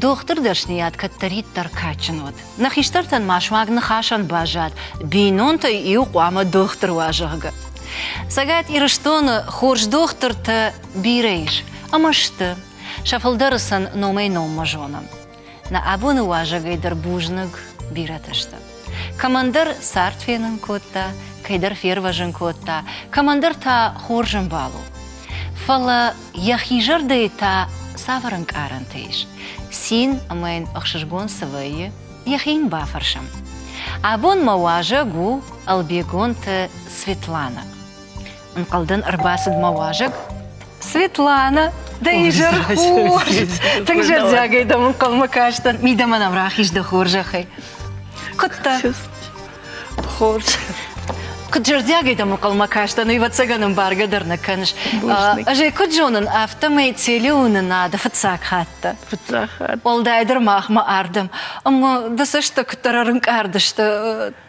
Дохтыр дӕсныйад кӕддӕриддӕр кадджын уыд. Нӕ хистӕртӕн ма суанг ныхасӕн баззад, бинонтӕй иу хъуамӕ дохтыр уа, зӕгъгӕ. Цӕгат Ирыстоны хорз дохтыртӕ бирӕ ис ӕмӕ сты. Сӕ фылдӕры сын номӕй-номмӕ зонӕм. Нӕ абоны уазӕгӕй дӕр бузныг бирӕтӕ сты. Кӕмӕндӕр цард фенын кодта, кӕйдӕр фервӕзын кодта, кӕмӕндӕр та хорз ӕмбал у. Фӕлӕ йӕхи зӕрдӕйы та цавӕр ӕнкъарӕнтӕ ис? Цин ӕмӕ йын ӕхсызгон цы вӕййы, йӕхи йын бафӕрсӕм. Абон мӕ уазӕг у Ӕлбегонты Светланӕ. Ӕнхъӕлдӕн ӕрбацыд мӕ уазӕг. Светлана, дӕ изӕр хорз! Тынг зӕрдиагӕй дӕм ӕнхъӕлмӕ кастӕн. Мидӕмӕ нӕм рахиз дӕ хорзӕхӕй. Куыд дӕ? Хорз. Куыд зӕрдиагӕй дӕм ӕнхъӕлмӕ кастӕн, уый ӕвӕццӕгӕн ӕмбаргӕ дӕр нӕ кӕныс. Ӕз ӕй куыд зонын, афтӕмӕй телеуынынады фыццаг хатт дӕ. Фыццаг хатт. Уӕлдайдӕр махмӕ ардӕм. Ӕмӕ дӕ цӕстытӕ куыддӕр ӕрынкъард сты.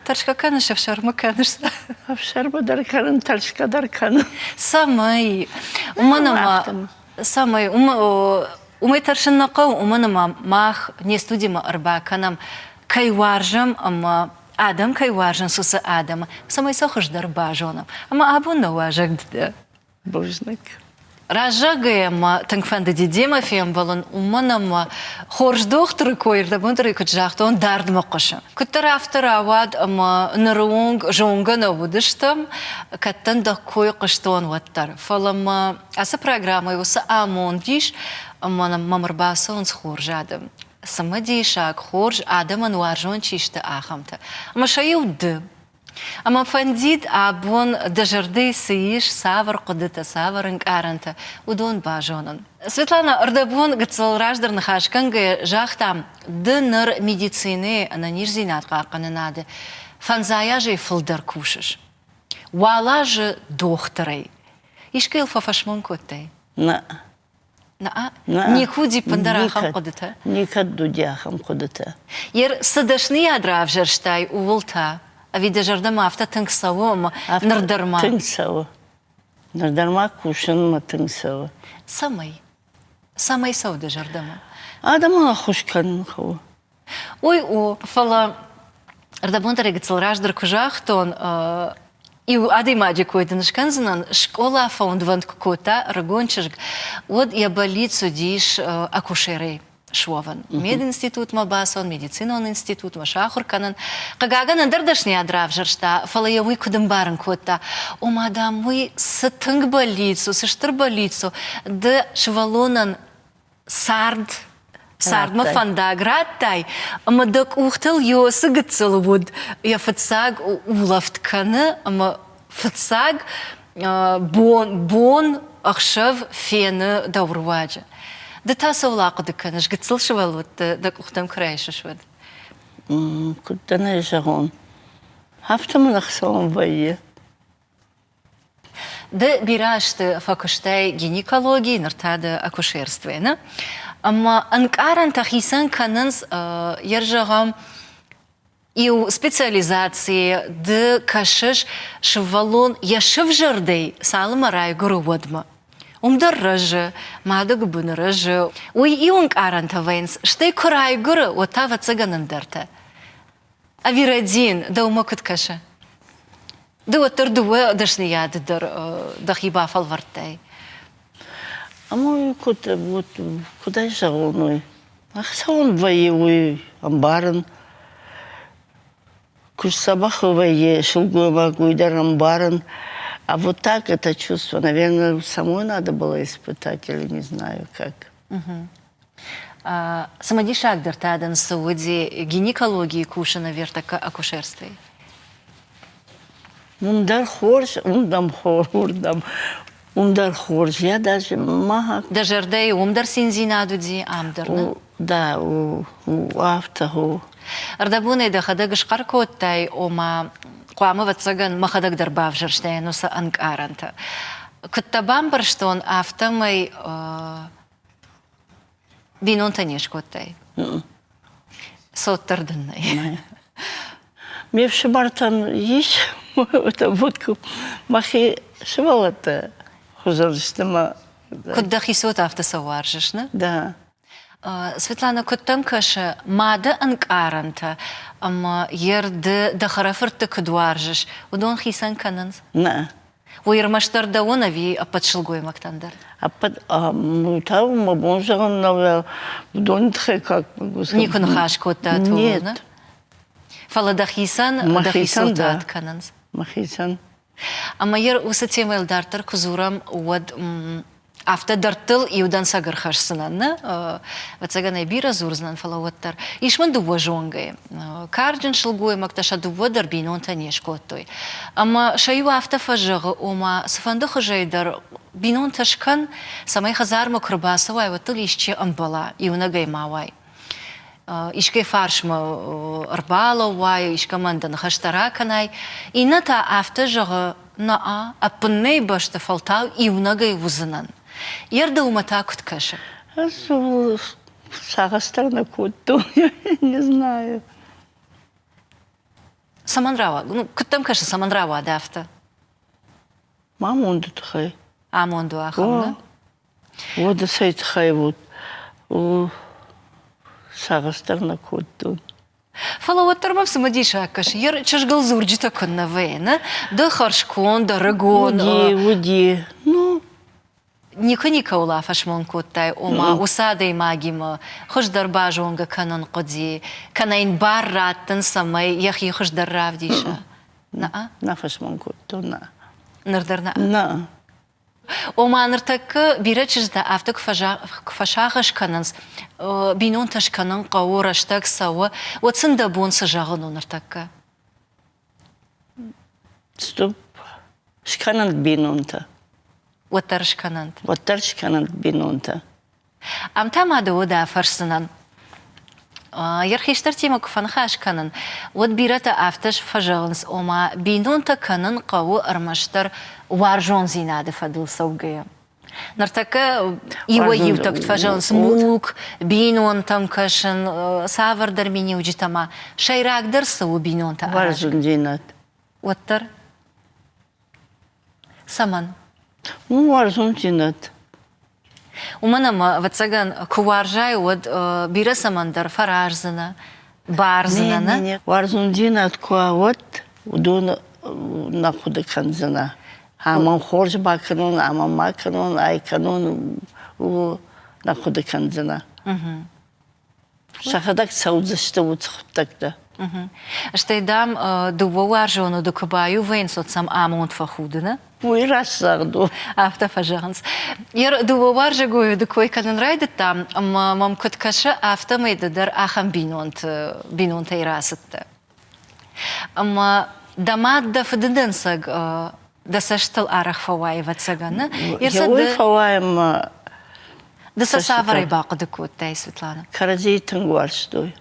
Тӕрсгӕ кӕныс, ӕфсӕрмы кӕныс? Ӕфсӕрмы дӕр кӕнын, тӕрсгӕ дӕр кӕнын. Цӕмӕй? Уымӕн ӕмӕ цӕмӕй уымӕй тӕрсын нӕ хъӕуы, уымӕн ӕмӕ мах не студимӕ ӕрбакӕнӕм, кӕй уарзӕм ӕмӕ адӕм кӕй уарзынц, уыцы адӕмы, цӕмӕй сӕ хуыздӕр базонӕм. Ӕмӕ абон нӕ уазӕг дӕ. Бузныг. Раззагӕй мӕ тынг фӕндыди демӕ фембӕлын, уымӕн ӕмӕ хорз дохтыры кой ӕрдӕбондӕрӕй куыд загътон, дардмӕ хъуысы. Куыддӕр афтӕ рауад ӕмӕ ныры онг зонгӕ нӕ уыдыстӕм, кӕддӕн дӕ кой хъуыстон, уӕддӕр. Фӕлӕ мӕ ацы программӕйы уыцы амонд ис, ӕмӕ мӕм ӕрбацӕуынц хорз адӕм. Цымыдисаг, хорз, адӕмӕн уарзон чи сты, ахӕмтӕ. Ӕмӕ сӕ иу ды. Ӕмӕ фӕндид абон дӕ зӕрдӕйы цы ис, цавӕр хъуыдытӕ, цавӕр ӕнкъарӕнтӕ, уыдон базонын. Светлана, ӕрдӕбон гыццыл раздӕр ныхасгӕнгӕйӕ загътам, ды ныр медицинӕйы ӕнӕниздзинад хъахъхъӕнынады фӕндзай азӕй фылдӕр кусыс. Уал азы дохтырӕй. Искӕйыл фӕфӕсмон кодтай? Нӕ. Никуы уыди ӕппындӕр ахӕм хъуыдытӕ? Никӕд уыди ахӕм хъуыдытӕ. Ер цы дӕсныйад равзӕрстай, ууыл та? Ӕви дӕ зӕрдӕмӕ афтӕ тынг цӕуы ӕмӕ ныр дӕр ма? Тынг цӕуы. Ныр дӕр ма кусынмӕ тынг цӕуы. Цӕмӕй? Цӕмӕй цӕуы дӕ зӕрдӕмӕ? Адӕмӕн ӕххуыс кӕнын хъӕуы. Уый у, фӕлӕ ӕрдӕбон дӕр гыццыл раздӕр куы загътон, иу адӕймаджы кой дын скӕндзынӕн, скъола фӕуындвӕнд куы кодта ӕрыгон чызг, уӕд йӕ бӕллиц уыдис акушерӕй суӕвын. Мединститутмӕ бацӕуын, медицинон институтмӕ сахуыр кӕнын. Хъыгагӕн, ӕндӕр дӕсныйад равзӕрста, фӕлӕ йӕ уый куыд ӕмбарын кодта, ома, дам, уый цы тынг бӕллиц у, цы стыр бӕллиц у, ды сывӕллонӕн цард цардмӕ фӕндаг радтай ӕмӕ дӕ къухтыл Иосы гыццыл уд йӕ фыццаг улӕфт кӕны ӕмӕ фыццаг бон, бон ӕхсӕв фены дӕу руаджы. Ды та цӕуыл ахъуыды кӕныс, гыццыл сывӕллӕтты дӕ къухтӕм куы райсыс, уӕд? Куыд дын ӕй зӕгъон, афтӕ мын ӕхцон вӕййы. Ды бирӕ азты фӕкуыстай гинекологийы, ныр та ды акушерствойы, нӕ? Ӕмӕ ӕнкъарӕнтӕ хицӕн кӕнынц, йӕ зӕгъӕм, иу специализацийы ды кӕсыс сывӕллон йӕ сывзӕрдӕй цалынмӕ райгуыры, уӕдмӕ. Уым дӕр рӕзы, мады гуыбыны рӕзы. Уый иу ӕнкъарӕнтӕ вӕййынц, стӕй куы райгуыры, уӕд та, ӕвӕццӕгӕн, ӕндӕртӕ. Ӕви рӕдийын, дӕумӕ куыд кӕсы? Ды уӕддӕр дыууӕ дӕсныйады дӕр дӕхи бафӕлвӕрдтай. Ӕмӕ куыд, вот, куыд ӕй зӕгъон уый? Ӕхцон вӕййы уый ӕмбарын. Куы сдзӕбӕх вӕййы сылгоймаг, уый дӕр ӕмбарын. А вот так это чувство, наверное, самой надо было испытать или не знаю как. Цымыдисагдӕр та дын цы уыди гинекологийы кусын ӕви ӕртӕккӕ акушерствойы? Уым дӕр хорз, уым дӕм уырдӕм. Уым дӕр хорз. Я даже ма... Дӕ зӕрдӕйы уым дӕр циндзинад уыди, ам дӕр, нӕ? Да, у, афтӕ у. Ӕрдӕбонӕй дӕхӕдӕг схъӕр кодтай, ома хъуамӕ, ӕвӕццӕгӕн, мӕхӕдӕг дӕр бавзӕрстаин уыцы ӕнкъарӕнтӕ. Куыд дӕ бамбӕрстон, афтӕмӕй бинонтӕ не скодтай? Цот дӕр дын нӕй. Ме фсымӕртӕн ис, вот мӕхи сывӕллӕттӕ хуызӕн сты мӕ. Куыд дӕхи цот, афтӕ сӕ уарзыс, нӕ? Да. Светлана, куыд дӕм кӕсы, мады ӕнкъарӕнтӕ ӕмӕ йе рды дӕ хӕрӕфыртты куыд уарзыс, уыдон хицӕн кӕнынц? Нӕ. Уый ӕрмӕстдӕр дӕуӕн ӕви ӕппӕт сылгоймӕгтӕн дӕр? Ӕппӕт та мӕ бон зӕгъын нӕу, уыдоны тыххӕй как могу сказать. Никуы ныхас кодтат ууыл, Нет. Фӕлӕ дӕхицӕн Мӕхицӕн, да. дӕхицӕн кӕнынц. Мӕхицӕн. Ӕмӕ йӕ уыцы темӕйыл дарддӕр куы дзурӕм, уӕд афтӕ дӕрдтыл иу дӕнцӕг ӕрхӕсдзынӕн, нӕ? Ӕвӕццӕгӕн ӕй бирӕ дзурдзынӕн, фӕлӕ уӕддӕр. Ис мын дыууӕ зонгӕйы. Карджын сылгоймӕгтӕ сӕ дыууӕ дӕр бинонтӕ не скодтой. Ӕмӕ сӕ иу афтӕ фӕзӕгъы, ома цыфӕнды хуызӕй дӕр бинонтӕ скӕн, цӕмӕй хӕдзармӕ куы рбацӕуай, уӕд дыл исчи ӕмбӕла, иунӕгӕй ма уай. искӕй фарсмӕ ӕрбалӕууай, искӕмӕн дӕ ныхӕстӕ ракӕнай. Иннӕ та афтӕ зӕгъы, нӕ, ӕппыннӕй бӕсты фӕлтау иунӕгӕй уыдзынӕн. Йе рдӕумӕ та куыд кӕсы? Ӕз сагъӕс дӕр нӕ кодтон, не знаю. Цӕмӕн рауад? Ну, куыд дӕм кӕсы, цӕмӕн рауад афтӕ? Амонды тыххӕй. Амонд у ахӕм, нӕ? Уӕдӕ цӕй тыххӕй уыд, сагъӕс дӕр нӕ кодтон. Фӕлӕ уӕддӕр мӕм цымыдисаг кӕсы, йӕ чызгыл дзурджытӕ куыннӕ вӕййы, нӕ? Ды хӕрзконд, ӕрыгон. Уыди, уыди. Ну, Никуы никӕуыл афӕсмон кодтай, ома уыцы адӕймагимӕ хуыздӕр базонгӕ кӕнын хъуыди, кӕнӕ йын бар раттын, цӕмӕй йӕхи хуыздӕр равдиса? Нӕ? Нӕ фӕсмон кодтон, нӕ. Ныр дӕр нӕ? Нӕ. Ома ныртӕккӕ бирӕ чызджытӕ афтӕ куы фӕсагъӕс кӕнынц, бинонтӕ скӕнын хъӕуы, рӕстӕг цӕуы, уӕд сын дӕ бон цы зӕгъын у ныртӕккӕ? Стоп. Скӕнӕнт бинонтӕ. Уӕддӕр скӕнӕнт. Уӕддӕр скӕнӕнт бинонтӕ. Ам та ма дӕ уӕд афӕрсдзынӕн. Йӕ хистӕртимӕ куы фӕныхас кӕнын, уӕд бирӕтӕ афтӕ фӕзӕгъынц, ома бинонтӕ кӕнын хъӕуы ӕрмӕстдӕр уарзондзинады фӕдыл цӕугӕйӕ. Ныртӕккӕ иуӕй-иутӕ куыд фӕзӕгъынц, мулк, бинонтӕм кӕсын, цавӕрдӕр миниуджытӕ ма. Сӕйрагдӕр цы у бинонтӕ аразын? Уарзондзинад. Уӕддӕр Цӕмӕн? Ну, уарзондзинад. Уымӕн ӕмӕ, ӕвӕццӕгӕн, куы уарзай, уӕд бирӕ цӕмӕндӕр фӕраздзынӕ, бардзынӕ, нӕ? Не, уарзондзинад куы уа, уӕд уыдон нӕ хъуыды кӕндзынӕ. Амӕн хорз бакӕнон, амӕн ма кӕнон, ай кӕнон, ууыл нӕ хъуыды кӕндзынӕ. Сӕхӕдӕг цӕудзысты уыцы хъуыддӕгтӕ. Стӕй, дам, дыууӕ уарзоны ды куы баиу вӕййынц, уӕд сӕм амонд фӕхуды, нӕ? Уый раст загъд у. Афтӕ фӕзӕгъынц. Йӕ дыууӕ уарзӕгойы ды кой кӕнын райдыдтам, ӕмӕ мӕм куыд кӕсы, афтӕмӕй ды дӕр ахӕм бинонты бинонтӕй рацыдтӕ. Ӕмӕ дӕ мад дӕ фыды дӕнцӕг дӕ цӕстыл арӕх фӕуайы, ӕвӕццӕгӕн. Уый фӕуайы ӕмӕ Ды сӕ цавӕрӕй бахъуыды кодтай, Светлана? Кӕрӕдзийы тынг уарзтой.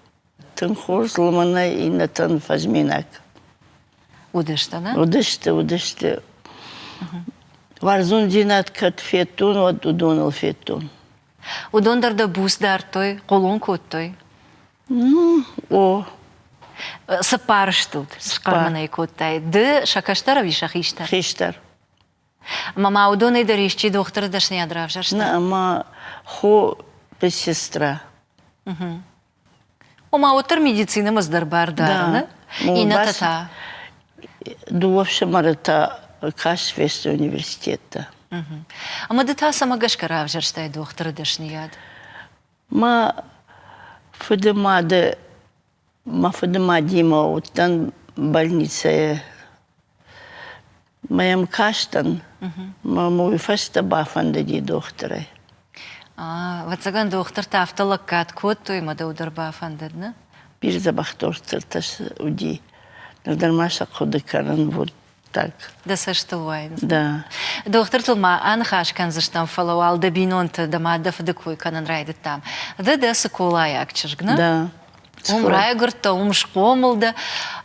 Тынг хорз лымӕнӕй иннӕтӕн фӕзминаг. Уыдысты, нӕ? Уыдысты, уыдысты. Уарзондзинад кӕд федтон, уӕд уыдоныл федтон. Уыдон дӕр дӕ буц дардтой, хъулон кодтой? Ну, о. Цыппар стут, схъӕр мын ӕй кодтай. Ды сӕ кӕстӕр ӕви сӕ хистӕр? Хистӕр. Ӕмӕ ма уыдонӕй дӕр исчи дохтыры дӕсныйад равзӕрста? Нӕ, ӕмӕ хо сестра. Ома уӕддӕр медицинӕмӕ цыдӕр бар дары, нӕ? Иннӕтӕ та? Дыууӕ фсымӕры та каст фесты университеттӕ. Ӕмӕ ды та цӕмӕ гӕсгӕ равзӕрстай дохтыры дӕсныйад? Мӕ фыды мады мӕ фыды мадимӕ уыдтӕн больницӕйы. Мӕ йӕм кастӕн, мӕ уый фӕстӕ бафӕндыди дохтырӕй. Ӕвӕццӕгӕн, дохтыртӕ афтӕ лӕггад кодтой, ӕмӕ дӕу дӕр бафӕндыд, нӕ? Бирӕ дзӕбӕх дохтыртӕ уыди. Ныр дӕр ма сӕ хъуыды кӕнын, вот так. Дӕ цӕстыл уайынц. Да. Дохтыртыл ма аныхас кӕндзыстӕм, фӕлӕ уал дӕ бинонты, дӕ мад, дӕ фыды кой кӕнын райдыдтам. Ды дӕ цыколайаг чызг, нӕ? Да. Уым райгуырдтӕ, уым схъомыл дӕ.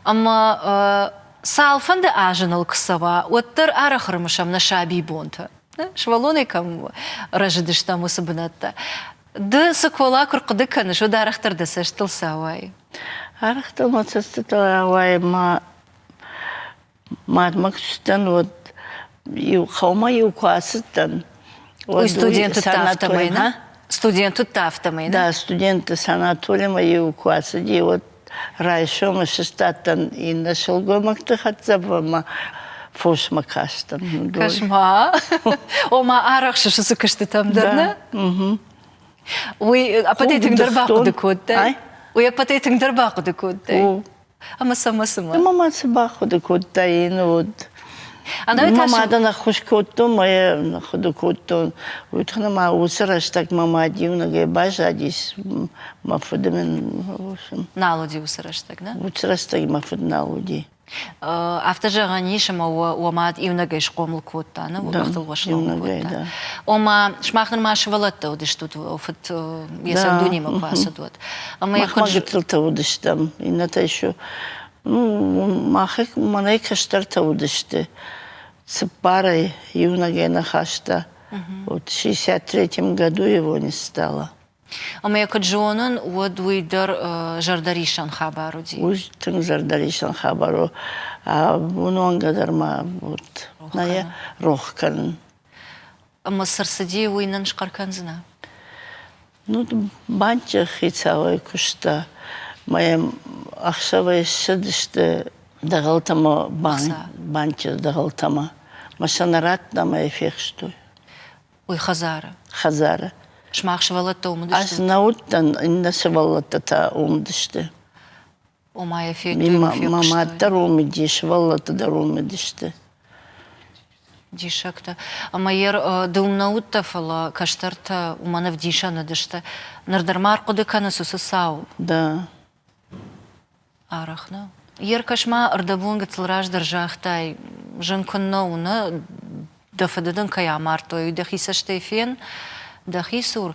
Ӕмӕ цалфӕнды азы ныл куы цӕуа, уӕддӕр арӕх ӕрымысӕм нӕ сабибонтӕ. Сывӕллонӕй кӕм рӕзыдыстӕм, уыцы бынӕттӕ. Ды Цыкола куы рхъуыды кӕныс, уӕд арӕхдӕр дӕ цӕстыл цы ауайы? Арӕхдӕр мӕ цӕстытыл ауайы мӕ мадмӕ куы цыдтӕн, уӕд иу хъӕумӕ-иу куы ацыдтӕн, уӕд студенты афтӕмӕй, нӕ? Студент уыдтӕ афтӕмӕй, Да, студентты санаторимӕ-иу куы ацыди, уӕд райсомы сыстадтӕн иннӕ сылгоймӕгты хӕццӕ ӕмӕ фосмӕ кастӕн. Кӕс-ма, ома арӕхсыс уыцы куыстытӕм дӕр, нӕ? Уый ӕппӕтӕй тынгдӕр бахъуыды кодтай? Уый ӕппӕтӕй тынгдӕр бахъуыды кодтай? Ӕмӕ цӕмӕ цымӕ? Ӕмӕ ма цы бахъуыды кодтай, уыд. Мӕ мадӕн ӕххуыс кодтон, мӕ хъуыды кодтон. Уый тыххӕй ма уыцы рӕстӕг мӕ мад иунӕгӕй баззадис. Мӕ фыды мын Нал уыди уыцы рӕстӕг, нӕ? Уыцы рӕстӕг мӕ фыд нал уыди. Афтӕ зӕгъӕн ис, ӕмӕ уӕ мад иунӕгӕй схъомыл кодта, нӕ? Уӕ къӕхтыл уӕ схъомыл кодта. Ома, сымах нырма сывӕллӕттӕ уыдыстут, фыд йӕ сӕр дунемӕ куы ацыд, уӕд. Ӕмӕ Мах ма гыццылтӕ уыдыстӕм, иннӕтӕ еще мах мӕнӕй кӕстӕртӕ уыдысты. Цыппарӕй иунӕгӕй нӕ хаста. Вот в 63 году его не стало. Ӕмӕ йӕ куыд зонын, уӕд уый дӕр зӕрдӕриссӕн хабар уыди. Уый тынг зӕрдӕриссӕн хабар у. Уынонгӕ дӕр ма вот нӕ йӕ рох кӕнын. Ӕмӕ цы рцыди, уый нын схъӕр кӕндзынӕ? Ну, банчы хицауӕй куыста. Мӕ йӕм ӕхсӕвӕй ссыдысты дӕгъӕлтӕмӕ банчы дӕгъӕлтӕмӕ. Мӕ сӕ нӕ радта ӕмӕ йӕ фехстой. Уый хӕдзары? Хӕдзары. Сымах сывӕллӕттӕ уым уыдысты? Ӕз нӕ уыдтӕн, иннӕ сывӕллӕттӕ та уым уыдысты. Ома йӕ федтой, фехъуыстой? Мӕ мад дӕр уым уыди, сывӕллӕттӕ дӕр уым уыдысты. Диссӕгтӕ. Ӕмӕ йӕ ды уым нӕ уыдтӕ, фӕлӕ кӕстӕртӕ уымӕн ӕвдисӕн уыдысты. Ныр дӕр ма ӕрхъуыды кӕныс уыцы цау? Да. Арӕх нӕ. Йе ркӕс-ма, ӕрдӕбон гыццыл раздӕр загътай, зын куыннӕ у, нӕ, дӕ фыды дын кӕй амардтой, уый дӕхи цӕстӕй фен, дӕхи цур.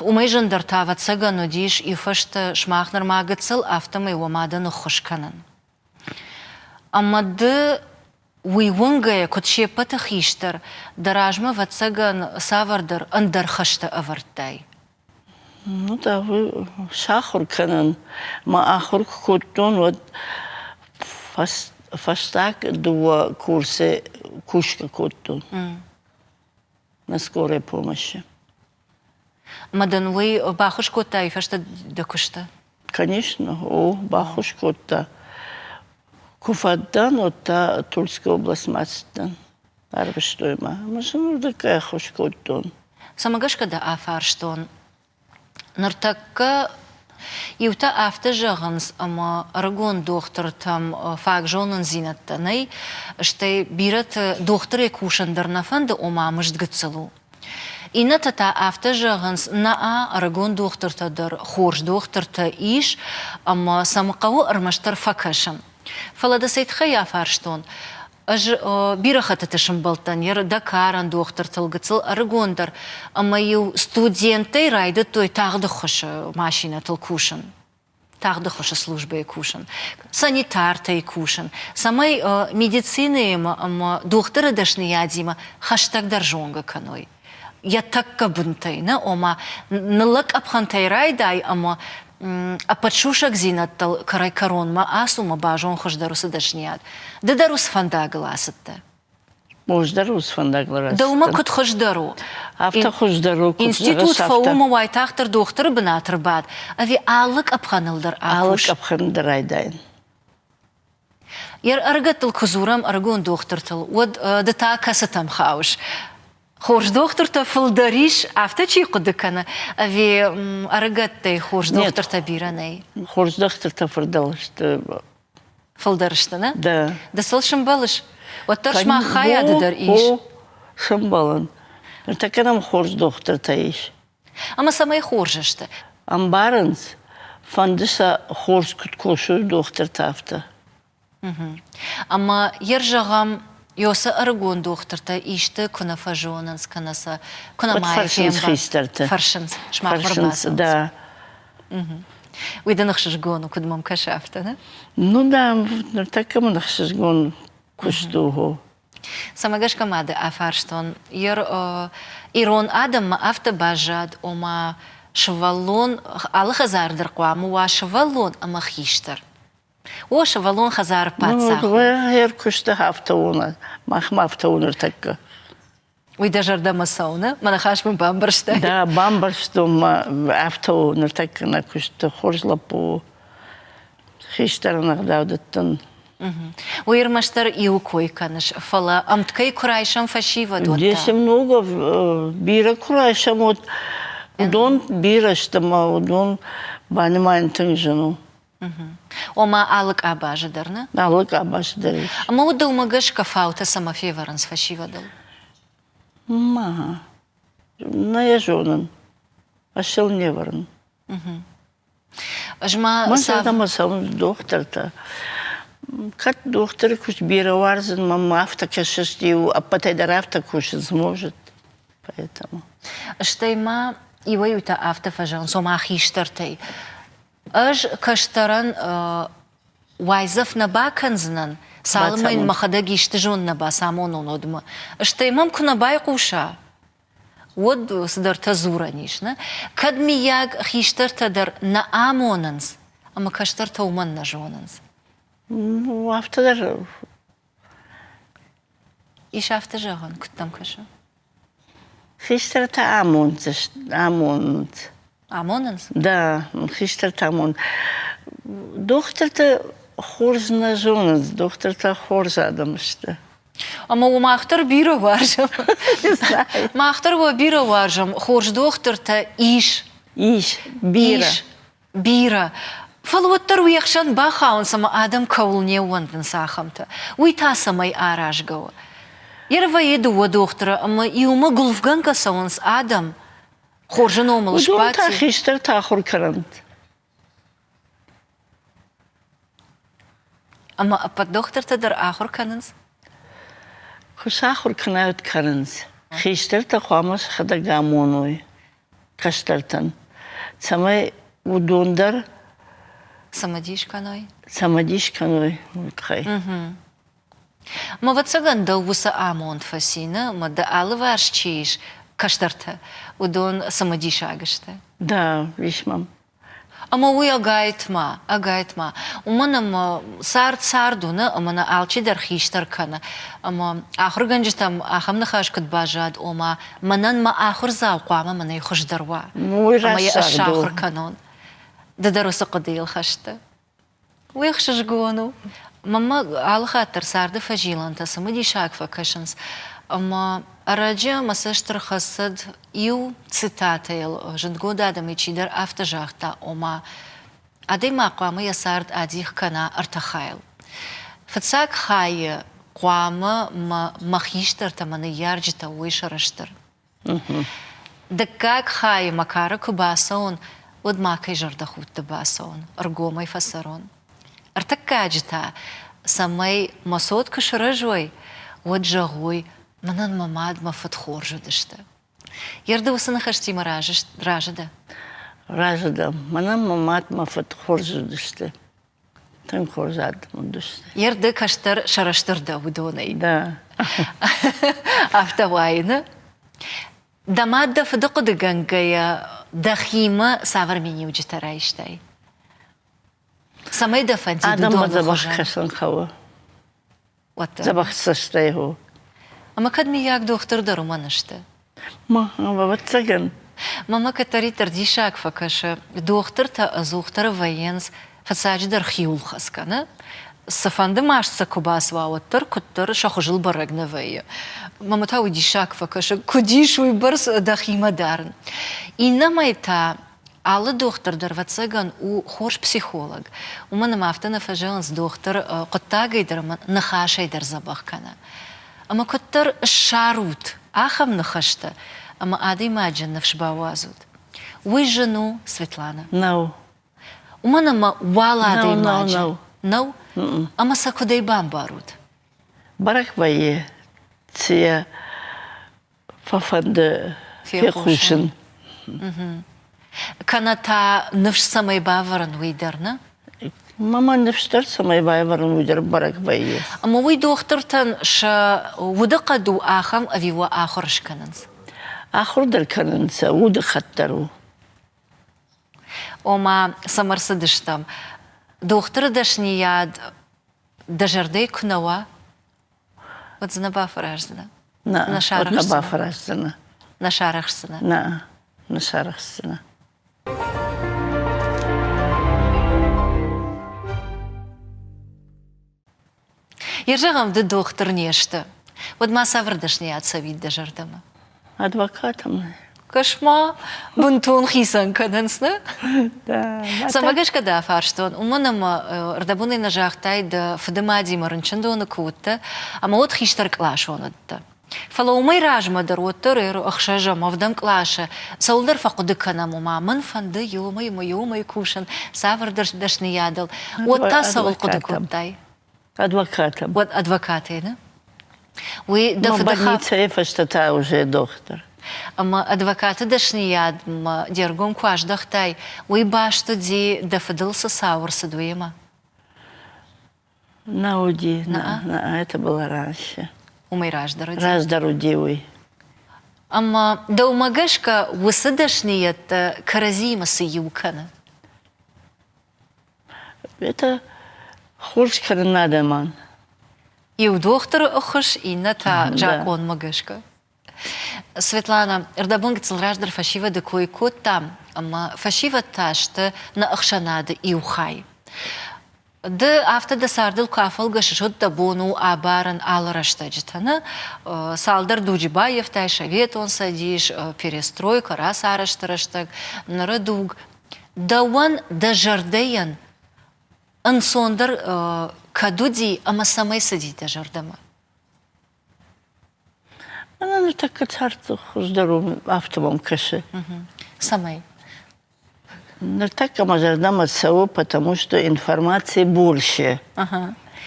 Уымӕй зындӕр та, ӕвӕццӕгӕн, уыдис иу фӕстӕ сымах нырма гыццыл, афтӕмӕй уӕ мадӕн ӕххуыс кӕнын. Ӕмӕ ды уый уынгӕйӕ, куыд се ппӕты хистӕр, дӕ размӕ, ӕвӕццӕгӕн, цавӕрдӕр ӕндӕр хӕстӕ ӕвӕрдтай. Ну да, сахуыр кӕнын. Мӕ ахуыр куы кодтон, уӕд фӕстаг дыууӕ курсы кусгӕ кодтон на скорой помощи. Ӕмӕ дын уый баххуыс кодта и фӕстӕ дӕ куысты? Конечно, о, баххуыс кодта. Куы фӕдтӕн, уӕд та Тульская областмӕ ацыдтӕн. Ӕрвыстой мӕ. Ӕмӕ сын уырдыггай ӕххуыс кодтон. Цӕмӕ гӕсгӕ дӕ афарстон? Ныртӕккӕ иутӕ афтӕ зӕгъынц, ӕмӕ ӕрыгон дохтыртӕм фаг зонындзинӕдтӕ нӕй, стӕй бирӕты дохтырӕй кусын дӕр нӕ фӕнды, ома мызд гыццыл у. Иннӕтӕ та афтӕ зӕгъынц, нӕ, ӕрыгон дохтыртӕ дӕр хорз дохтыртӕ ис, ӕмӕ сӕм хъӕуы ӕрмӕстдӕр фӕкӕсын. Фӕлӕ дӕ цӕй тыххӕй афарстон? Ӕз бирӕ хӕттыты сымбӕлдтӕн йӕ дӕ дохтыртыл гыццыл ӕрыгондӕр, ӕмӕ-иу студенттӕй райдыдтой тагъд ӕххуысы машинӕтыл кусын, тагъд ӕххуысы службӕйы кусын, санитартӕй кусын, цӕмӕй медицинӕимӕ ӕмӕ дохтыры дӕсныйадимӕ хӕстӕгдӕр зонгӕ кӕной. Йӕ тӕккӕ бынтӕй, нӕ, ома ныллӕг къӕпхӕнтӕй райдай ӕмӕ ӕппӕт сусӕгдзинӕдтыл кӕрӕй-кӕронмӕ ацу ӕмӕ базон хуыздӕр уыцы дӕсныйад. Ды дӕр уыцы фӕндагыл ацыдтӕ. Хуыздӕр уыцы фӕндагыл рацыдтӕн. Дӕумӕ куыд хуыздӕр у? Афтӕ хуыздӕр у. Институт фӕуымӕ уайтагъддӕр дохтыры бынат ӕрбад, ӕви алы къӕпхӕныл дӕр акус? Алы къӕпхӕныл дӕр райдайын. Йе ӕрыгӕттыл куы дзурӕм, ӕрыгон дохтыртыл, уӕд ды та кӕцытӕм хауыс? Хорз дохтыртӕ фылдӕр ис, афтӕ чи хъуыды кӕны, ӕви ӕрыгӕттӕй хорз дохтыртӕ бирӕ нӕй? Хорз дохтыртӕ фылдӕр сты. Фылдӕр сты, нӕ? Да. Ды сыл сымбӕлыс? Уӕддӕр сымах хайады дӕр ис. О, сымбӕлын. Ныртӕккӕ нӕм хорз дохтыртӕ ис. Ӕмӕ цӕмӕй хорз сты? Ӕмбарынц, фӕнды сӕ хорз куыд кусой дохтыртӕ, афтӕ. Ӕмӕ йе рзӕгъӕм, Ёсы ӕрыгон дохтыртӕ исты куы нӕ фӕзонынц, кӕнӕ сӕ куы нӕ фӕрсынц хистӕрты. Фӕрсынц, сымах Фӕрсынц, да. Уый дын ӕхсызгон у, куыд мӕм кӕсы, афтӕ, нӕ? Ну да, ныртӕккӕ мын ӕхсызгон куыст у. Цӕмӕ гӕсгӕ ма дӕ афарстон, ирон адӕммӕ афтӕ баззад, ома сывӕллон алы хӕдзар дӕр хъуамӕ уа сывӕллон ӕмӕ хистӕр. О, сывӕллон хӕдзары паддзах. Ӕркуысты афтӕ у, махмӕ афтӕ у ныртӕккӕ. Уый дӕ зӕрдӕмӕ цӕуы, нӕ? Мӕ ныхас мын бамбӕрстай? Да, бамбӕрстон мӕ. Афтӕ у ныртӕккӕ нӕ куысты хорз лӕппу у. Хистӕрӕн ӕгъдау дӕттын. Уый ӕрмӕстдӕр иуы кой кӕныс, фӕлӕ ӕмткӕй куы райсӕм фӕсивӕд, уӕд та? Если много, бирӕ куы райсӕм, уӕд уыдон бирӕ сты ӕмӕ уыдон банымайын тынг зын у. Ома алы къабазы дӕр, нӕ? Алы къабазы дӕр ис. Ӕмӕ уӕд дӕумӕ гӕсгӕ фаутӕ цӕмӕ февӕрынц фӕсивӕдыл? Ма, нӕ йӕ зонын. Ӕз сыл не вӕрын. Ӕз ма Мӕн зӕрдӕмӕ цӕуынц дохтыртӕ. Кӕд дохтыры куыст бирӕ уарзын, мӕм афтӕ кӕсыс, иу ӕппӕтӕй дӕр афтӕ кусынц, может, поэтому. Стӕй ма иуӕй-иутӕ афтӕ фӕзӕгъынц, ома хистӕртӕй. Ӕз кӕстӕрӕн уайдзӕф нӕ бакӕндзынӕн, цалынмӕ йын мӕхӕдӕг исты зонд нӕ бацамонон, уӕдмӕ. Стӕй мӕм куы нӕ байхъуса, уӕд цыдӕртӕ дзурӕн ис, нӕ? Кӕд, миййаг, хистӕртӕ дӕр нӕ амонынц, ӕмӕ кӕстӕртӕ уымӕн нӕ зонынц. Ну, афтӕ дӕр. Ис афтӕ зӕгъӕн, куыд дӕм кӕсы? Хистӕртӕ амонынц. Амонынц? Да, хистӕртӕ амонынц. Дохтыртӕ хорз нӕ зонынц, дохтыртӕ хорз адӕм сты. Ӕмӕ уӕ мах дӕр бирӕ уарзӕм. Мах дӕр уӕ бирӕ уарзӕм. Хорз дохтыртӕ ис. Ис, бирӕ. Ис, бирӕ. Фӕлӕ уӕддӕр уе хсӕн бахауынц ӕмӕ адӕм кӕуыл не ууӕндынц, ахӕмтӕ. Уый та цӕмӕй аразгӕ у? Йе вӕййы дыууӕ дохтыры ӕмӕ иумӕ гуылфгӕнгӕ цӕуынц адӕм. Хорзы номыл Уыдон та хистӕртӕ ахуыр кӕнӕнт. Ӕмӕ ӕппӕт дохтыртӕ дӕр ахуыр кӕнынц? Куы сӕ ахуыр кӕнай, уӕд кӕнынц. Хистӕртӕ хъуамӕ сӕхӕдӕг амоной кӕстӕртӕн, цӕмӕй уыдон дӕр цымыдис кӕной. Цымыдис кӕной, уый тыххӕй. Мӕ ӕвӕццӕгӕн дӕу уыцы амонд фӕци, нӕ? Мӕ дӕ алыварс чи ис, кӕстӕртӕ, уыдон цымыдисаг сты. Да, ис мӕм. Ӕмӕ уый ӕгайтма, ӕгайтма. Уымӕн ӕмӕ цард цард у, нӕ? Ӕмӕ нӕ алчидӕр хистӕр кӕны. Ӕмӕ ахуыргӕнджытӕм ахӕм ныхас куыд баззад, ома мӕнӕн мӕ ахуырдзау хъуамӕ мӕнӕй хуыздӕр уа. Уый ӕмӕ йӕ ӕз рӕсугъд у. сахуыр кӕнон. Ды дӕр уыцы хъуыдыйыл хӕст дӕ. Уый ӕхсызгон у. Мӕнмӕ алы хатт дӕр царды фӕзилӕнтӕ цымыдисаг фӕкӕсынц. Ӕмӕ ӕрӕджы мӕ цӕст ӕрхӕцыд иу цитатӕйыл, зындгонд адӕмӕй чидӕр афтӕ загъта, ома адӕймаг хъуамӕ йӕ цард адих кӕна ӕртӕ хайыл. Фыццаг хайы хъуамӕ мӕ мӕ хистӕртӕ, мӕ ныййарджытӕ уой сӕрыстыр. Дыккаг хайы мӕ кары куы бацӕуон, уӕд макӕй зӕрдӕхудты бацӕуон, ӕргомӕй фӕцӕрон. Ӕртыккаджы та, цӕмӕй мӕ цот куы сырӕзой, уӕд зӕгъой, мӕнӕн мӕ мад, мӕ фыд хорз уыдысты. Ерды уыцы ныхӕстимӕ разы дӕ? Разы дӕн. Мӕнӕн мӕ мад, мӕ фыд хорз уыдысты. Тынг хорз адӕм уыдысты. Йе рды кӕстӕр сӕрыстыр дӕ уыдонӕй. Да. Афтӕ уайы, нӕ? Дӕ мад дӕ фыды хъуыдыгӕнгӕйӕ дӕхимӕ цавӕр миниуджытӕ райстай? Цӕмӕй дӕ фӕндид Адӕммӕ дзӕбӕх кӕсын хъӕуы. Уӕддӕр. Дзӕбӕх цӕстӕй у. Ӕмӕ кӕд миййаг дохтыр дӕр уымӕн сты? Ма, ӕвӕццӕгӕн. Мӕнмӕ кӕддӕриддӕр диссаг фӕкӕсы, дохтыртӕ ӕдзухдӕр вӕййынц фыццаджыдӕр хиуылхӕцгӕ, нӕ? Цыфӕнды маст сӕ куы бацуа, уӕддӕр куыддӕр сӕ хуызыл бӕрӕг нӕ вӕййы. Мӕнмӕ та уый диссаг фӕкӕсы, куыд ис уыйбӕрц дӕхимӕ дарын. Иннӕмӕй та Алы дохтыр дӕр, ӕвӕццӕгӕн, у хорз психолог. Уымӕн ӕмӕ афтӕ нӕ фӕзӕгъынц, дохтыр хъуыддагӕй дӕр ӕмӕ ныхасӕй дӕр дзӕбӕх кӕны. Ӕмӕ куыддӕр ссарут ахӕм ныхӕстӕ ӕмӕ адӕймаджы ныфс бауадзут. Уый зын у, Светлана? Нӕу. Уымӕн ӕмӕ уал адӕймаджы нӕу, ӕмӕ сӕ куыдӕй бамбарут? Бӕрӕг вӕййы, цы йӕ фӕфӕнды фехъусын. Кӕнӕ та ныфс цӕмӕй бавӕрын, уый дӕр, нӕ? Мама ныфс дӕр цӕмӕй бавӕрын, уый дӕр бӕрӕг вӕййы. Ӕмӕ уый дохтыртӕн сӕ удыхъӕд у ахӕм ӕви уӕ ахуыр скӕнынц? Ахуыр дӕр кӕнынц, удыхъӕд дӕр у. Ома, цӕмӕ рцыдыстӕм? Дохтыры дӕсныйад дӕ зӕрдӕйы куы нӕ уа, уӕд дзы нӕ бафӕраздзынӕ? Нӕ, нӕ бафӕраздзынӕ. Нӕ сарӕхсдзынӕ? Нӕ, нӕ сарӕхсдзынӕ. Йе зӕгъӕм, ды дохтыр не сты, уӕд ма цавӕр дӕсныйад цӕуид дӕ зӕрдӕмӕ? Адвокатом. Кӕс-ма, бынтон хицӕн кӕнынц, нӕ? Цӕмӕ гӕсгӕ дӕ афарстон? Уымӕн ӕмӕ ӕрдӕбонӕй нӕ загътай, дӕ фыдымадимӕ рынчындоны куы уыдтӕ, ӕмӕ уӕд хистӕр къласон уыдтӕ. Фӕлӕ уымӕй размӕ дӕр уӕддӕр ӕхсӕзӕм, ӕвдӕм къласы цӕуылдӕр фӕхъуыды кӕнӕм, ома мӕн фӕнды иумӕ ӕмӕ иумӕ кусын, цавӕрдӕр дӕсныйадыл. Уӕд та цӕуыл хъуыды кодтай? Адвокатом. Уӕд адвокатӕй, нӕ? Уый дӕ фыды больницӕйы фӕстӕ та уже дохтыр. Ӕмӕ адвокаты дӕсныйадмӕ де ргом куы аздӕхтай, уый баст уыди, дӕ фыдыл цы цау ӕрцыд, уыимӕ? Нӕ уыди, нӕ, нӕ, это было раньше. Уымӕй раздӕр уыди? Раздӕр уыди уый. Ӕмӕ дӕумӕ гӕсгӕ уыцы дӕсныйӕдтӕ кӕрӕдзиимӕ цы иу кӕны? Это хорз кӕнын адӕмӕн. Иу дохтыры ӕххуыс, иннӕ та закъонмӕ гӕсгӕ. Светлана, ӕрдӕбон гыццыл раздӕр фӕсивӕды кой кодтам, ӕмӕ фӕсивӕд та сты нӕ ӕхсӕнады иу хай. Ды афтӕ дӕ цардыл куы афӕлгӕсыс, уӕд дӕ бон у абарын алы рӕстӕджытӕ, нӕ? Цалдӕр дуджы баййӕфтай Советон Цӕдис, перестройкӕ, рацарӕзты рӕстӕг, ныры дуг. Дӕуӕн дӕ зӕрдӕйӕн ӕнцондӕр кӕд уыди ӕмӕ цӕмӕй цыди дӕ зӕрдӕмӕ? Мӕнӕ ныртӕккӕ цард хуыздӕр у, афтӕ мӕм кӕсы. Цӕмӕй? Ныртӕккӕ мӕ зӕрдӕмӕ цӕуы, потому что информации больше.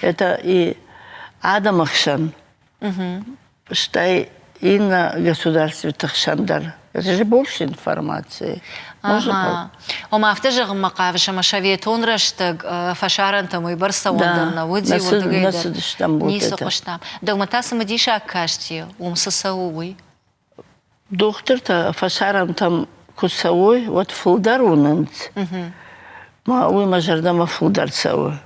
Это и адӕмы хсӕн, стӕй иннӕ государствоты хсӕн дӕр. Это же больше информации. Ага. Ома афтӕ зӕгъынмӕ хъавыс, ӕмӕ советон рӕстӕг фӕсарӕнтӕм уыйбӕрц цӕуын дӕр нӕ уыди, уырдыгӕй дӕр ницы хъуыстам. Дӕумӕ та цымыдисаг касти, уым цы цӕуы, уый? Дохтыртӕ фӕсарӕнтӕм куы цӕуой, уӕд фылдӕр уынынц. Уый мӕ зӕрдӕмӕ фылдӕр цӕуы.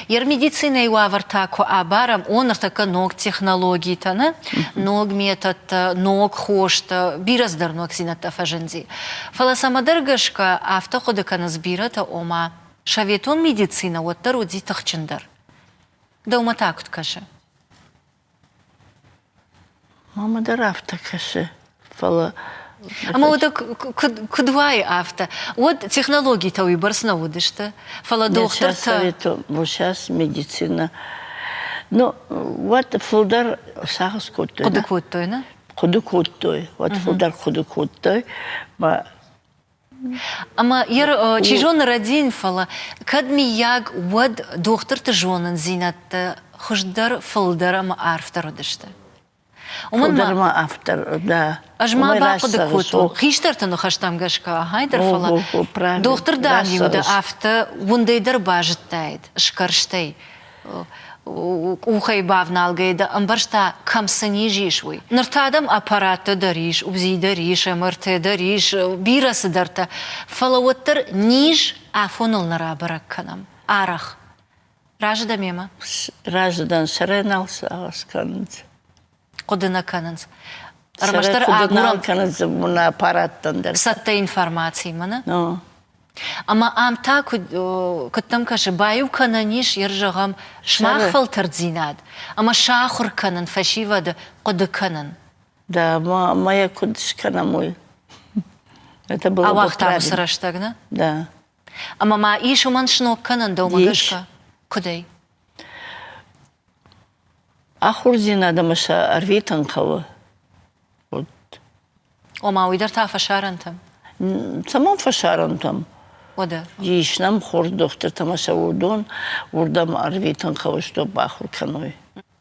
Йе медицинӕйы уавӕртӕ куы абарӕм, о, ныртӕккӕ ног технологитӕ, нӕ? ног методтӕ, ног хостӕ, бирӕ цыдӕр ногдзинӕдтӕ фӕзынди. Фӕлӕ цӕмӕдӕр гӕсгӕ афтӕ хъуыды кӕнынц бирӕтӕ, ома советон медицинӕ уӕддӕр уыди тыхджындӕр. Дӕумӕ та куыд кӕсы? Мамӕ дӕр афтӕ кӕсы, фӕлӕ Ӕмӕ уӕдӕ куыд уайы афтӕ? Уӕд технологитӕ уыйбӕрц нӕ уыдысты, фӕлӕ дохтыртӕ... Сейчас медицина. Ну, уӕд фылдӕр сагъӕс кодтой. Хъуыды кодтой, нӕ? Хъуыды кодтой, уӕд фылдӕр хъуыды кодтой. Ӕмӕ чи зоны рӕдийын, фӕлӕ кӕд миййаг, уӕд дохтырты зонындзинӕдтӕ хуыздӕр, фылдӕр ӕмӕ арфдӕр уыдысты. Уымӕн ма автор, да. Ӕз ма бахъуыды кодтон хистӕрты ныхӕстӕм гӕсгӕ, ахӕй дӕр, фӕлӕ дохтыр дам-иу дӕ афтӕ уындӕй дӕр базыдтаид, скӕрстӕй. къухӕй бавналгӕйӕ дӕ ӕмбӕрста, кӕм цы низ ис, уый. Ныр та адӕм аппараттӕ дӕр ис, УЗИ дӕр ис, МРТ дӕр ис, бирӕ цыдӕртӕ. Фӕлӕ уӕддӕр низ афоныл нӕ рабӕрӕг кӕнӕм. Арӕх. Разы дӕ мемӕ? Разы дӕн, сӕрӕй нал сагъӕс кӕнынц. Хъуыды нӕ кӕнынц. Ӕрмӕстдӕр агурӕм кӕнынц аппараттӕн дӕр. Цӕттӕ информацимӕ, нӕ? Ӕмӕ ам та куыд дӕм кӕсы, баиу кӕнӕн ис, йер зӕгъӕм, сымах фӕлтӕрддзинад ӕмӕ сахуыр кӕнын фӕсивӕды хъуыды кӕнын. Да, ма йӕ куыд скӕнӕм уый? Это было Ауагъта уыцы рӕстӕг, нӕ? Да. Ӕмӕ ма ис уымӕн сног кӕнӕн дӕумӕ гӕсгӕ? Куыдӕй? Ахуырдзинад ӕмӕ сӕ ӕрвитын хъӕуы. Вот. Ома уый дӕр та фӕсарӕнтӕм? Цӕмӕн фӕсарӕнтӕм? Уӕдӕ? Ис нӕм хорз дохтыртӕ ӕмӕ сӕ уыдон уырдӕм ӕрвитын хъӕуы, чтоб ахуыр кӕной.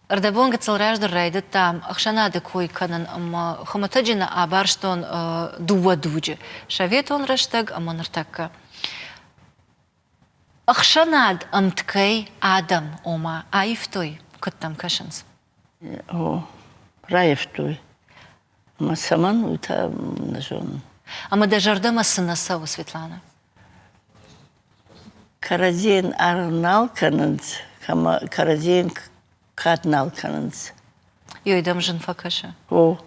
Ӕрдӕбон гыццыл раздӕр райдыдтам ӕхсӕнады кой кӕнын ӕмӕ хуымӕтӕджы нӕ абарстон дыууӕ дуджы – советон рӕстӕг ӕмӕ ныртӕккӕ. Ӕхсӕнад ӕмткӕй адӕм, ома, аивтой, куыд дӕм кӕсынц? О, раивтой. Ӕмӕ цӕмӕн, уый та нӕ зонын. Ӕмӕ дӕ зӕрдӕмӕ цы нӕ цӕуы, Светлана? Кӕрӕдзийӕн аргъ нал кӕнынц, кӕрӕдзийӕн кад нал кӕнынц. Ёй дӕм зын фӕкӕсы? О.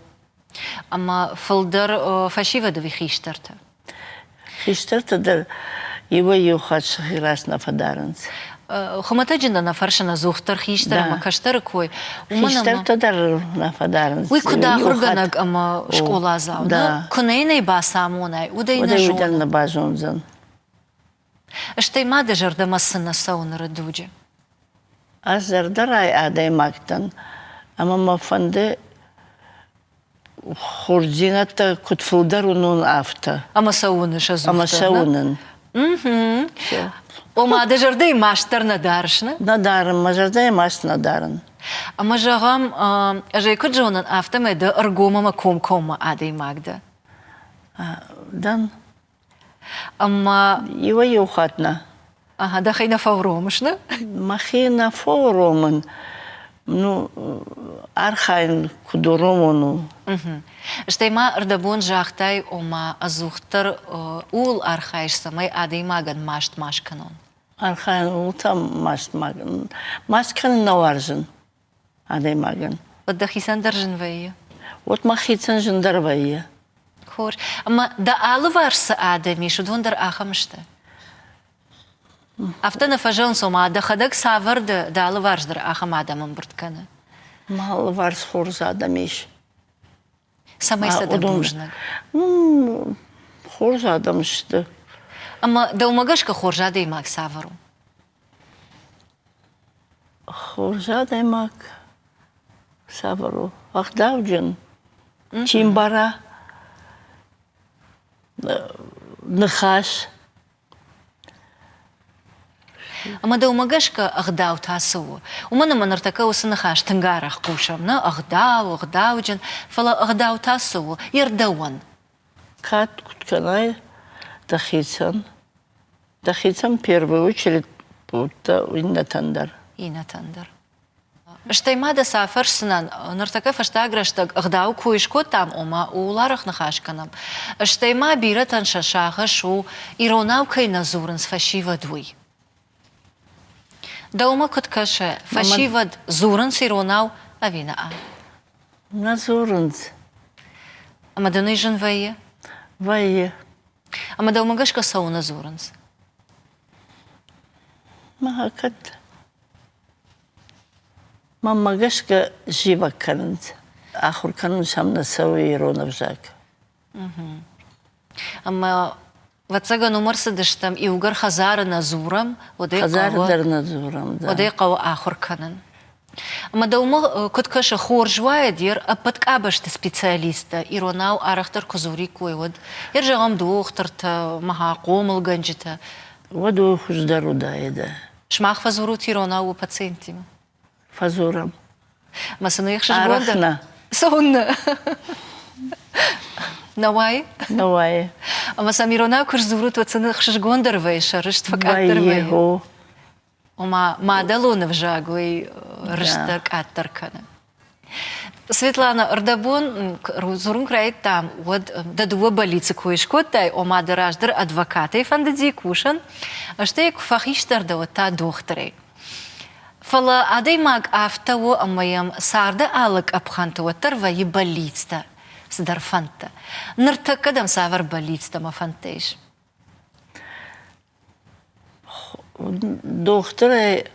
Ӕмӕ фылдӕр фӕсивӕд ӕви хистӕртӕ? Хистӕртӕ дӕр иуӕй-иу хатт сӕхи раст нӕ фӕдарынц. Хуымӕтӕджы нӕ нӕ фӕрсын ӕдзухдӕр хистӕр ӕмӕ кӕстӕры кой. Хистӕртӕ дӕр нӕ фӕдарынц. Уый куыд ахуыргӕнӕг ӕмӕ скъоладзау, куы нӕ йын ӕй бацамонай, уӕд ӕй нӕ зоны. Уӕд ӕй нӕ базондзӕн. Стӕй ма дӕ зӕрдӕмӕ цы нӕ цӕуы ныры дуджы? Ӕз зӕрдӕрай адӕймаг дӕн, ӕмӕ мӕ фӕнды хорздзинӕдтӕ куыд фылдӕр уынон, афтӕ. Ӕмӕ сӕ уыныс ӕдзухдӕр? Ӕмӕ сӕ уынын. Ома дӕ зӕрдӕйы маст дӕр нӕ дарыс, нӕ? Нӕ дарын, мӕ зӕрдӕйы маст нӕ дарын. Ӕмӕ зӕгъӕм, ӕз ӕй куыд зонын, афтӕмӕй ды ӕргом ӕмӕ комкоммӕ адӕймаг дӕ. Дӕн. Ӕмӕ иуӕй-иу хатт нӕ. Ага, дӕхи нӕ фӕуромыс, нӕ? Мӕхи нӕ фӕуромын. Ну, архайын куыд уромон у. Стӕй ма ӕрдӕбон загътай, ома ӕдзухдӕр ууыл архайыс, цӕмӕй адӕймагӕн маст ма скӕнон. Архайын ууыл та маст ма маст кӕнын нӕ уарзын. адӕймагӕн. Уӕд дӕхицӕн дӕр зын вӕййы? Уӕд мӕхицӕн зындӕр вӕййы. Хорз. Ӕмӕ дӕ алыварс цы адӕм ис, уыдон дӕр ахӕм сты? Афтӕ нӕ фӕзӕгъынц, ома дӕхӕдӕг цавӕр дӕ, дӕ алыварс дӕр ахӕм адӕм ӕмбырд кӕны? Мӕ алыварс хорз адӕм ис. Цӕмӕй сӕ дӕ бузныг? Хорз адӕм сты. Ӕмӕ дӕумӕ гӕсгӕ хорз адӕймаг цавӕр у? Хорз адӕймаг цавӕр у? Ӕгъдауджын, чи мбара ныхас. Ӕмӕ дӕумӕ гӕсгӕ ӕгъдау та цы у? Уымӕн ӕмӕ ныртӕккӕ уыцы ныхас тынг арӕх хъусӕм, нӕ ӕгъдау, ӕгъдауджын, фӕлӕ ӕгъдау та цы у? Йе рдӕуӕн. Кад куыд кӕнай дӕхицӕн, Дӕхицӕн первую очередь будто иннӕтӕн дӕр. Иннӕтӕн дӕр. Стӕй ма дӕ цы афӕрсдзынӕн, ныртӕккӕ фӕстаг рӕстӕг ӕгъдау кой скодтам, ома ууыл арӕх ныхас кӕнӕм. Стӕй ма бирӕтӕн сӕ сагъӕс у, иронау кӕй нӕ дзурынц фӕсивӕд, уый. Дӕумӕ куыд кӕсы, фӕсивӕд дзурынц иронау ӕви нӕ? Нӕ дзурынц. Ӕмӕ дын уый зын вӕййы? Вӕййы. Ӕмӕ дӕумӕ гӕсгӕ цӕуылнӕ дзурынц? Мӕ кӕд мӕнмӕ гӕсгӕ зивӕг кӕнынц. Ахуыр кӕнын сӕм нӕ цӕуы ирон ӕвзаг. Ӕмӕ ӕвӕццӕгӕн уым ӕрцыдыстӕм, иугӕр хӕдзары нӕ дзурӕм, уӕд ӕй Хӕдзары дӕр нӕ дзурӕм, да. Уӕд ӕй хъӕуы ахуыр кӕнын. Ӕмӕ дӕумӕ куыд кӕсы, хорз уаид, ер ӕппӕт къабӕзты специалисттӕ иронау арӕхдӕр куы дзуриккой, уӕд? Ер зӕгъӕм, дохтыртӕ, мӕ хъомылгӕнджытӕ. Уӕд уый хуыздӕр уыдаид. Сымах фӕдзурут иронау уӕ пациенттимӕ? Фӕдзурӕм. Мӕ сын ӕхсызгон дӕр. Нӕ. Цӕуыннӕ? Нӕ уайы? Нӕ уайы. Ӕмӕ сӕм иронау куы сдзурут, уӕд сын ӕхсызгондӕр вӕййы, сӕ рыст фӕкъаддӕр вӕййы. Ома мадӕлон ӕвзаг уый рыст дӕр къаддӕр кӕны. Светлана, ӕрдӕбон дзурын куы райдыдтам, уӕд дӕ дыууӕ бӕллицы кой скодтай, ома дӕ раздӕр адвокатӕй фӕндыди кусын, стӕй куы фӕхистӕр дӕ, уӕд та дохтырӕй. Фӕлӕ адӕймаг афтӕ у, ӕмӕ йӕм царды алы къӕпхӕнты уӕддӕр вӕййы бӕллицтӕ, цыдӕр фӕндтӕ. Ныртӕккӕ дӕм цавӕр бӕллицтӕ ӕмӕ фӕндтӕ ис? Дохтырӕй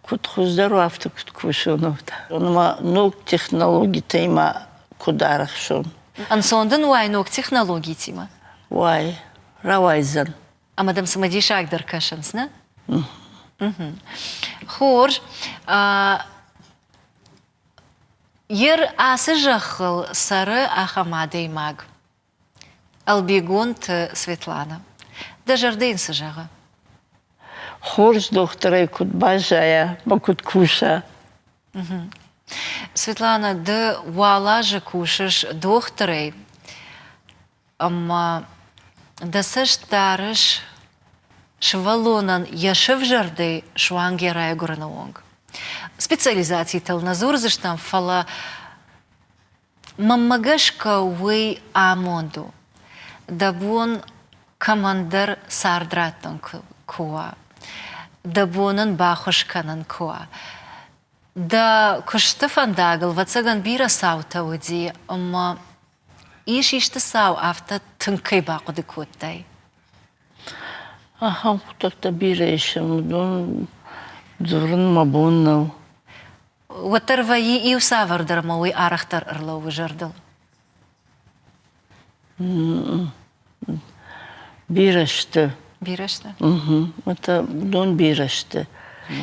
куыд хуыздӕр у, афтӕ куыд кусон, афтӕ. Ма ног технологитӕй ма куыд арӕхсон. Ӕнцон дын уай ног технологитимӕ? Уай, рауайдзӕн. Ӕмӕ дӕм цымыдисагдӕр кӕсынц, нӕ? Хорз. Ер ацы зӕххыл цӕры ахӕм адӕймаг, Ӕлбегонты Светлана. Дӕ зӕрдӕ йын цы зӕгъы? Хорз дохтырӕй куыд баззайа ӕмӕ куыд куса. Светлана, ды уал азы кусыс дохтырӕй ӕмӕ дӕ цӕст дарыс сывӕллонӕн йӕ сӕвзӕрдӕй суанг йӕ райгуырыны онг. Специализацитыл нӕ дзурдзыстӕм, фӕлӕ Мӕнмӕ гӕсгӕ уый амонд у, дӕ бон кӕмӕндӕр цард раттын куы уа, дӕ бон ын баххуыс кӕнын куы уа. Дӕ куысты фӕндагыл, ӕвӕццӕгӕн, бирӕ цаутӕ уыди, ӕмӕ ис исты цау афтӕ тынг кӕй бахъуыды кодтай? Ахӕм хъуыддӕгтӕ бирӕ ис, уыдон дзурын мӕ бон нӕу. Уӕддӕр вӕййы иу цавӕрдӕр ӕмӕ уый арӕхдӕр ӕрлӕууы зӕрдыл. Бирӕ сты. Бирӕ сты? Уыдон бирӕ сты.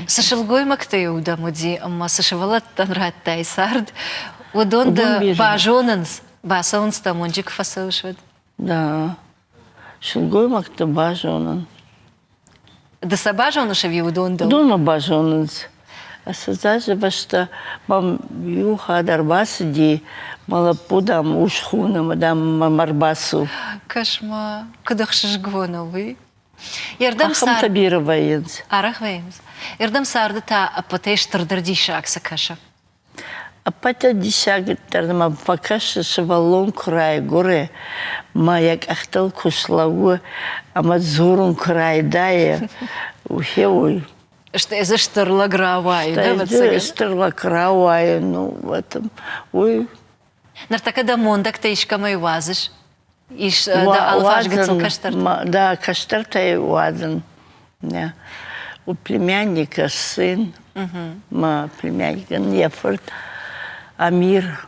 Цы сылгоймӕгтӕ-иу дӕм уыди ӕмӕ цы сывӕллӕттӕн радтай цард, уыдон дӕ базонынц, бацӕуынц дӕм уынджы куы фӕцӕуыс, уӕд? Да. Сылгоймӕгты базонын. Ды сӕ базоныс ӕви уыдон дӕу? Уыдон мӕ базонынц. Ӕцӕгӕй бӕстӕ мӕм иу хатт ӕрбацыди, мӕ лӕппу, дам, ус хоны ӕмӕ, дам, мӕм ӕрбацу. Кӕс-ма, куыд ӕхсызгон у уый. Ахӕмтӕ бирӕ вӕййынц. Арӕх вӕййынц. Ӕрдӕм царды та ӕппӕтӕй стырдӕр диссаг цы кӕсы? Ӕппӕтӕй диссагдӕр мӕм фӕкӕсы, сывӕллон куы райгуыры, мӕ йӕ къӕхтыл куы слӕууы ӕмӕ дзурын куы райдайы, гъе уый. Стӕй дзы стыр лӕг рауайы, Стӕй дзы стыр лӕг рауайы, ну, вот уый. Ныртӕккӕ дӕ мондӕгтӕ искӕмӕй уадзыс? Ис дӕ алыварс гыццыл кӕстӕртӕ? Да, кӕстӕртӕй уадзын. У племянника сын, мӕ племянникӕн йӕ фырт Амир.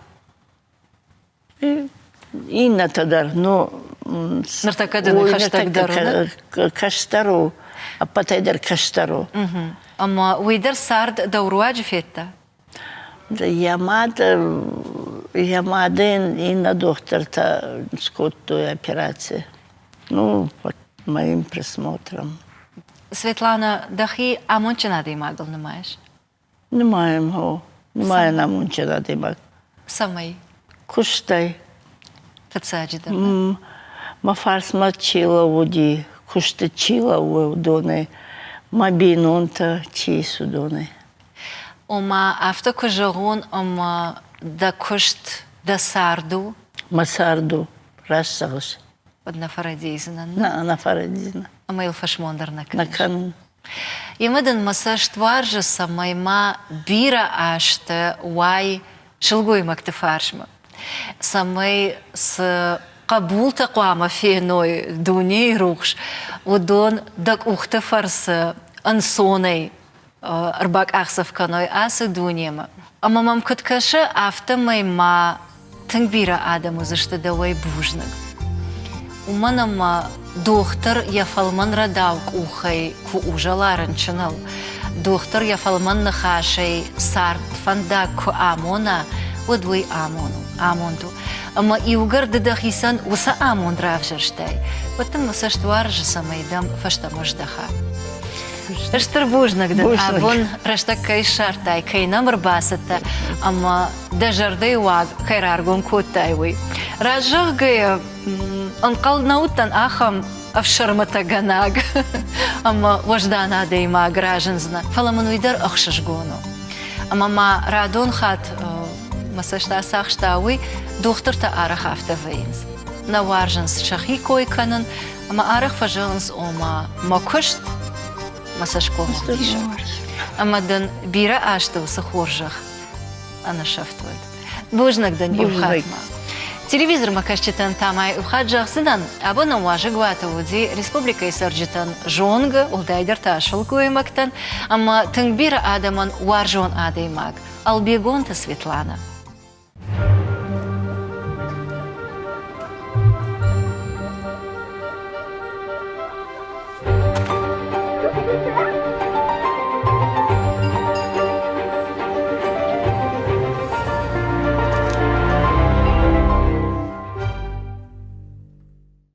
Иннӕтӕ дӕр, но Ныртӕккӕ дын хӕстӕгдӕр у? Кӕстӕр у, ӕппӕтӕй дӕр кӕстӕр у. Ӕмӕ уый дӕр цард дӕу руаджы федта? Йӕ мад, йӕ мады йын иннӕ дохтыртӕ скодтой операци. Ну, под моим присмотром. Светлана, дӕхи амондджын адӕймагыл нымайыс? Нымайӕм, хо. Нымайӕн амондджын адӕймаг. Цӕмӕй? Куыстӕй. Фыццаджыдӕр. Мӕ фарсмӕ чи лӕууыди, куысты чи лӕууы, уыдонӕй, мӕ бинонтӕ чи ис, уыдонӕй. Ома, афтӕ куы зӕгъон, ӕмӕ дӕ куыст дӕ цард у? Мӕ цард у, раст зӕгъыс. Уӕд нӕ фӕрӕдийдзынӕн. Нӕ, нӕ фӕрӕдийдзынӕн. Ӕмӕ йыл фӕсмон дӕр нӕ кӕныс? Нӕ кӕнын. Емӕ дын мӕ цӕст уарзы, цӕмӕй ма бирӕ азты уай сылгоймӕгты фарсмӕ, цӕмӕй цы хъӕбултӕ хъуамӕ феной дунейы рухс, уыдон дӕ къухты фӕрцы ӕнцонӕй ӕрбакъахдзӕф кӕной ацы дунемӕ. Ӕмӕ мӕм куыд кӕсы, афтӕмӕй ма тынг бирӕ адӕм уыдзысты дӕуӕй бузныг. Уымӕн ӕмӕ дохтыр йӕ фӕлмӕн рӕдау къухӕй куы узӕла рынчыныл, дохтыр йӕ фӕлмӕн ныхасӕй цард фӕндаг куы амона, уӕд уый амонд у. Ӕмӕ иугӕр ды дӕхицӕн уыцы амонд равзӕрстай, уӕд дын мӕ цӕст уарзы, цӕмӕй дӕм фӕстӕмӕ здӕха. Стыр бузныг дын, абон рӕстӕг кӕй ссардтай, кӕй нӕм ӕрбацыдтӕ ӕмӕ дӕ зӕрдӕйы уаг кӕй раргом кодтай, уый. Раст зӕгъгӕйӕ, ӕнхъӕл нӕ уыдтӕн ахӕм ӕфсӕрмытӕгӕнӕг ӕмӕ уӕздан адӕймаг разындзынӕ, фӕлӕ мын уый дӕр ӕхсызгон у. Ӕмӕ ма радон хатт мӕ цӕст ацахста уый, дохтыртӕ арӕх афтӕ вӕййынц. Нӕ уарзынц сӕхи кой кӕнын, ӕмӕ арӕх фӕзӕгъынц, ома мӕ куыст мӕ цӕсгом ӕвдисӕг. Ӕмӕ дын бирӕ азты уыцы хорзӕх ӕнӕсӕфт уӕд. Бузныг дын иу хатт ма. Телевизормӕ кӕсджытӕн та ма иу хатт зӕгъдзынӕн, абон нӕм уазӕгуаты уыди республикӕйы цӕрджытӕн зонгӕ, уӕлдайдӕр та сылгоймӕгтӕн ӕмӕ тынг бирӕ адӕмӕн уарзон адӕймаг Ӕлбегонты Светланӕ. Thank you.